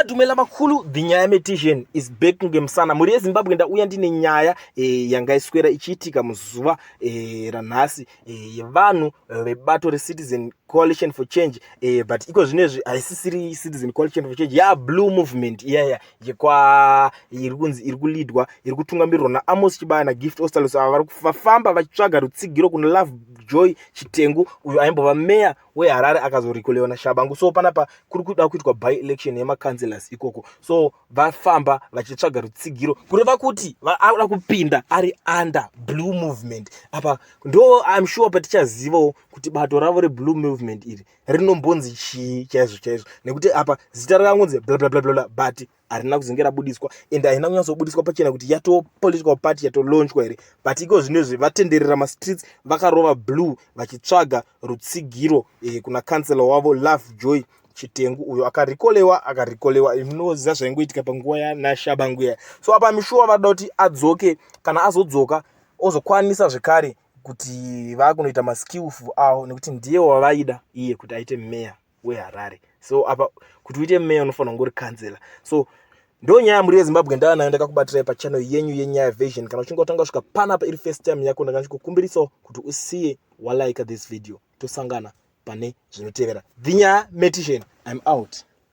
Dumela dumela makhulu, the nyaya metician is back ngemusana. Mhuri yeZimbabwe, ndauya ndine nyaya yanga iswera ichiitika muzuva ranhasi yevanhu vebato reCitizen Coalition for Change, but iko zvinezvi haisisiri Citizen Coalition for Change, ya Blue Movement iyaya yekwa iri kunzi iri kulidwa, iri kutungamirirwa naAmos Chibaya naGift Ostallos. Ava vari kufamba vachitsvaga rutsigiro kuna Love Joy Chitengu, uyo aimbova meya weHarare akazorikolewa naShabangu. So panapa kuri kuda kuitwa by election yemacouncillors ikoko, so vafamba vachitsvaga rutsigiro, kureva kuti vaada kupinda ari under Blue Movement. Apa ndo I'm sure patichazivawo kuti bato ravo reBlue Movement iri rinombonzi chii chaizvo chaizvo, nekuti apa zita rakangonzi bla bla bla bla, but harina kuzenge rabudiswa and haina kunyatsobudiswa pachena kuti yato political party yatolaunchwa here. But iko zvinezvi vatenderera mastreets vakarova blue vachitsvaga rutsigiro kuna kansela wavo Love Joy Chitengu, uyo akarikolewa, akarikolewa. Munoziva zvaingoitika panguva yanaShabangu iya. So apa mishuwa vada kuti adzoke. Kana azodzoka, ozokwanisa zvekare kuti vakunoita maskillful avo, nekuti ndiye wavaida iye kuti aite meya weHarare. So apa kuti uite meya unofanira kunge uri kansela. So ndo nyaya, mhuri yeZimbabwe, ndava nayo ndakakubatirai pachannel yenyu yeNyaya Version. Kana uchinge watanga kusvika panapa iri first time yako, ndanga ndichikukumbirisawo kuti usiye walike this video. Tosangana pane zvinotevera. The Nyaya Metician, I'm out.